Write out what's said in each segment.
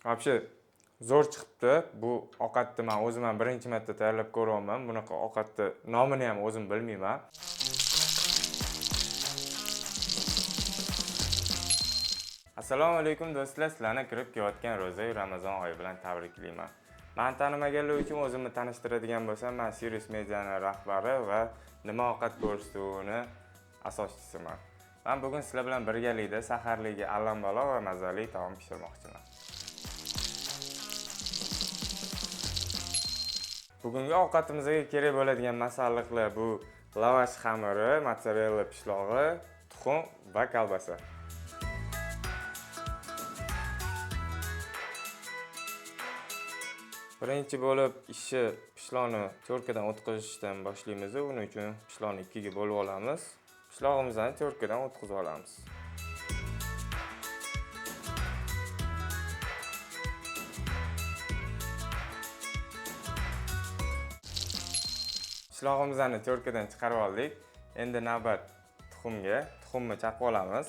Вообще zo'r chiqibdi. Bu ovqatni men o'zim ham birinchi marta tayyorlab ko'ryapman. Bunaqa ovqatni nomini ham o'zim bilmayman. Assalomu alaykum do'stlar, sizlarni kirib kelayotgan ro'za Ramazon oyi bilan tabriklayman. Men tanimaganlar uchun o'zimni tanishtiradigan bo'lsam, men Sirius Media'ning rahbari va Nima ovqat ko'rsatuvini asoschisiman. Men bugun sizlar bilan birgalikda saharligi allambalo va mazali taom pishirmoqchiman. Bugungi ovqatimizga kerak bo'ladigan masalliqlar bu lavash xamiri, mozzarella pishlog'i, tuxum va kolbasa. Birinchi bo'lib ishi pishloqni cho'rkadan o'tkazishdan boshlaymiz. Uning uchun pishloqni ikkiga bo'lib olamiz. Pishlog'imizni cho'rkadan o'tkazib olamiz. Pishlog'imizni cho'rkadan chiqarib oldik. Endi navbat tuxumga. Tuxumni chaqib olamiz.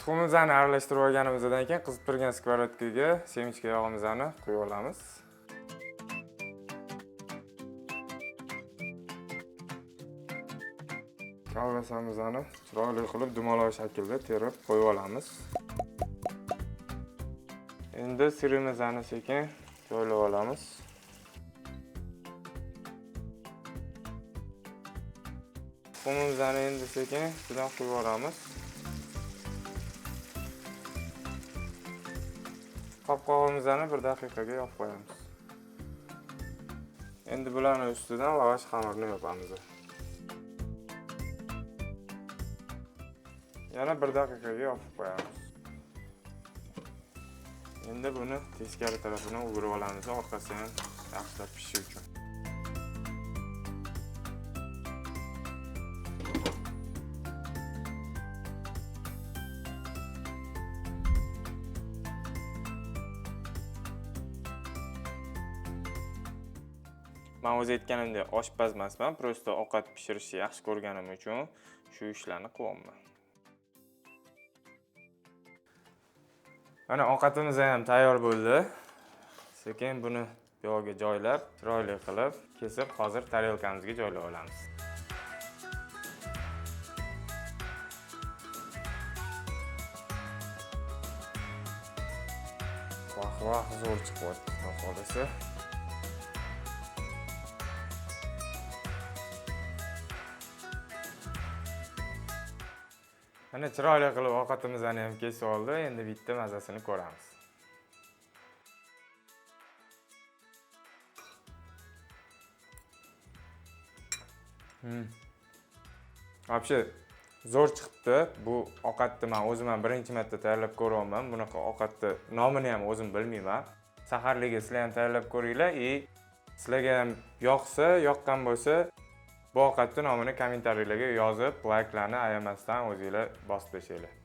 Tuxumimizni aralashtirib olganimizdan keyin qizib turgan skовородkaga semechka yog'imizni quyib olamiz. Kolbasamizni chiroyli qilib dumaloq shaklda terib qo'yib olamiz. Endi sirimizni sekin joylab olamiz. Tuxumimizni endi sekin ustidan quyib olamiz. Qopqog'imizni bir daqiqaga yopib qo'yamiz. Endi bularning ustidan lavash xamirini yopamiz. Yana bir daqiqaga yopib qo'yamiz. Endi buni teskari tarafini o'girib olamiz, orqasi ham yaxshilab pishishi uchun. Men o'zi aytganimdek oshpaz emasman, prosta ovqat pishirishni yaxshi ko'rganim uchun shu ishlarni qilyapman. Mana ovqatimiz ham tayyor bo'ldi. Sekin buni yog'ga joylab, chiroyli qilib kesib, hozir tarelkamizga joylab olamiz. Vah vah, zo'r chiqyapti, xudo xolasa. Mana chiroyli qilib ovqatimizni ham kesib oldi. Endi bitta mazasini ko'ramiz. Вообще zo'r chiqibdi. Bu ovqatni men o'zim ham birinchi marta tayyorlab ko'ryapman. Bunaqa ovqatni nomini ham o'zim bilmayman. Saharligi sizlar ham tayyorlab ko'ringlar и sizlarga ham yoqsa, yoqqan bo'lsa bu ovqatni nomini kommentariylarga yozib, layklarni ayamasdan o'zinglar bosib tashlanglar.